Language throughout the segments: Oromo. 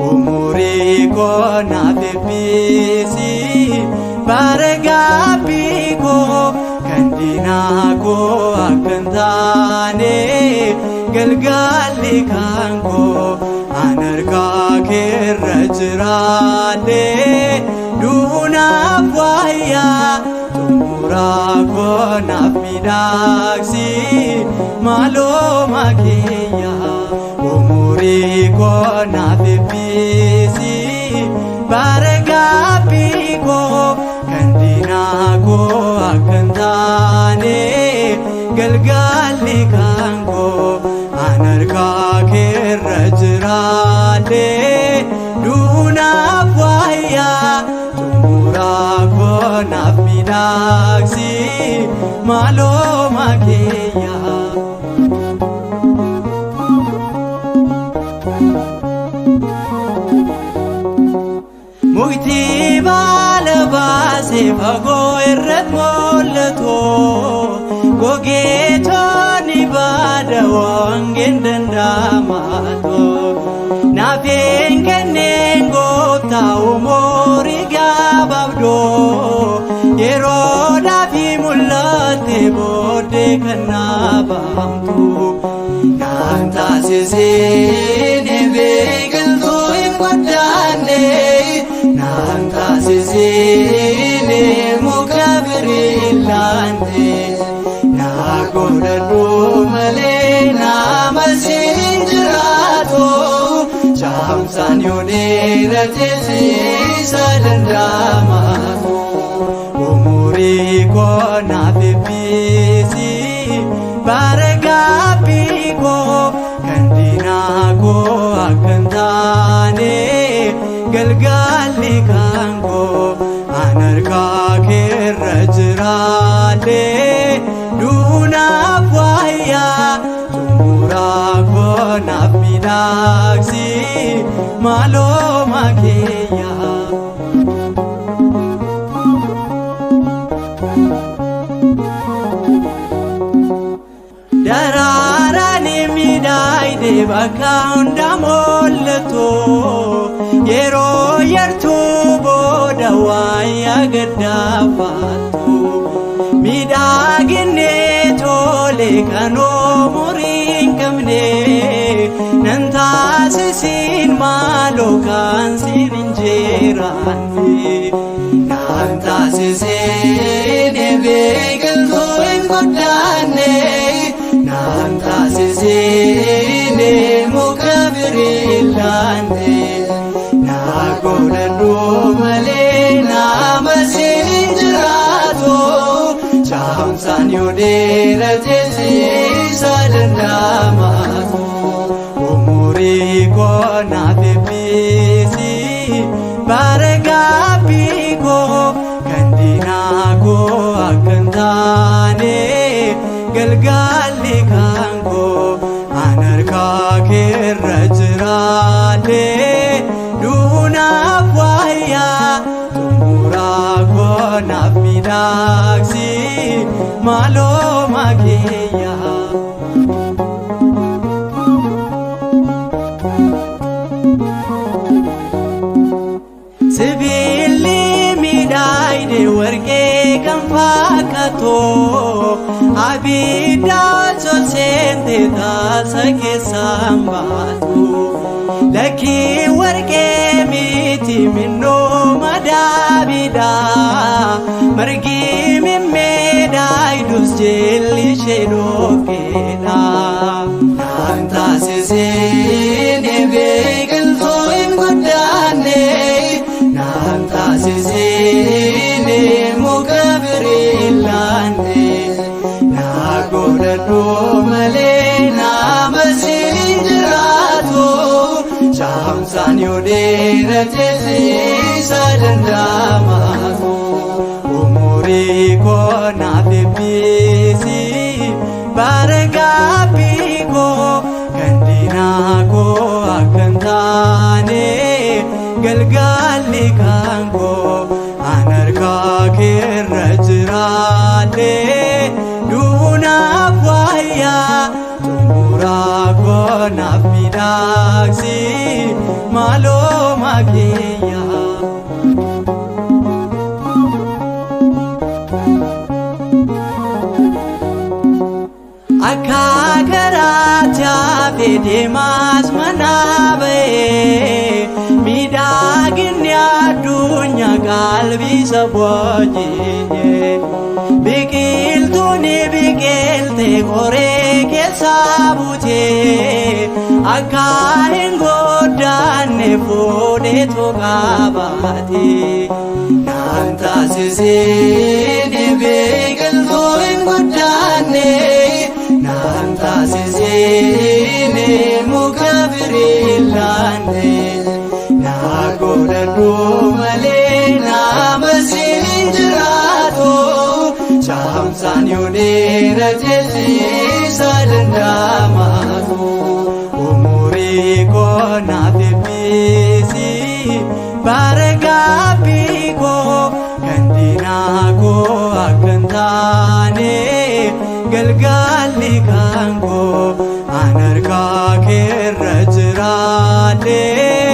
Umurii koo naaf eebbisi bara gaabbii koo kan diinaa koo akka hin taane galgalli kan koo an harkaa keerra jiraadhee duunaaf wayyaa xumuraa koo naaf miidhagsi maaloo kiyyaa. Umurii koo naaf eebbisi bara gaabbii koo kan diinaa koo akka hin taane galgalli kan koo an harkaa keerra jiraadhee duunaaf wayyaa xumuraa koo naaf miidhagsi maaloo kiyyaa. Mukti baala baasee fagoo irratti mul'atu gogeetonni baada wangeen danda'amaatu. Naafeen kenneen gooftaa umurii gabaabdoo yeroodhaaf mul'atte booddee kan naabaamtu. Naan taasisee biqiltuu hin guddanne naan taasisee muka biriillaanne naa godhadhu malee nama siin jiraatu caamsaan yoo dheerate siisa danda'amaatu. Umurii koo naaf eebbisi bara gaabbii koo kan diinaa koo akka hin taane galgalli kan koo an harkaa keerra jiraadhee duunaaf wayyaa xumuraa koo naaf miidhagsi maaloo kiyyaa. Daraaraan miidhagde bakka hunda mul'atu yeroo yartuu booda waaya gaddaafattu miidhaginni tole kan umurii hin qabne nan taasisiin maaloo kan siin hin jiraanne. Naan taasisiin biqiltuu hin guddanne naan taasisiin muka biriillaanne naa godhadhu malee nama siin jiraatu caamsaan yoo dheerate siisa danda'amaatu. Umurii koo naaf eebbisi bara gaabbii koo kan diinaa koo akka hin taane galgalli kan koo an harkaa keerra jiraadhee duunaaf wayyaa xumuraa koo naaf miidhagsi maaloo kiyyaa. Sibiilli miidhagde warqee kan fakkaatu abidda tolseente taasa keessaan baatu. Lakkii warqee miti minnoo madaabidha margi mimmiidhagdus jilli ishee dhoqqeedha. Naan taasisee biqiltuu hin guddanne naan taasisee muka biriillaanne naa godhadhu malee nama siin jiraatu caamsaan yoo dheerate siisa danda'amaatu. Umurii koo naaf eebbisi bara gaabbii koo kan diinaa koo akka hin taane galgalli kan koo an harkaa keerra jiraadhee duunaaf wayyaa xumuraa koo naaf miidhagsi. miidhagsi maaloo maakiyyaa. Akka karaatti hafe deemaas mana ba'ee miidhaginni addunyaa qalbii booji'e. Biqiltuun biqilte qoree keessa buutee akka hin goddaanne fuudheetu qabaate. Naan taasisee biqiltuu hin guddaanne, naan taasisee muka firii laanne, naa godhadhu malee nama siin jiraatu, caamsaan yoo dheerate siisa danda'amaatu. Umurii koo naaf eebbisi bara gaabbii koo, kan diinaa koo akka hin taane galgalli kan koo, an harkaa keerra jiraadhee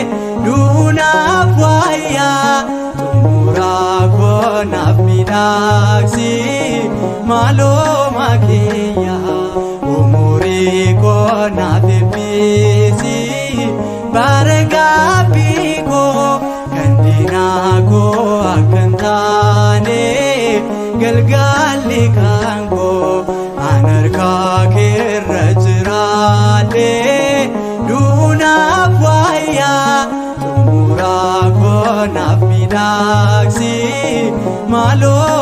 duunaaf wayyaa, xumuraa koo naaf miidhagsi maaloo maakiyyaa. Umurii koo naaf eebbisi bara gaabbii koo, kan diinaa koo akka hin taane galgalli kan koo, an harkaa keerra jiraadhee duunaaf wayyaa, xumuraa koo naaf miidhagsi maaloo.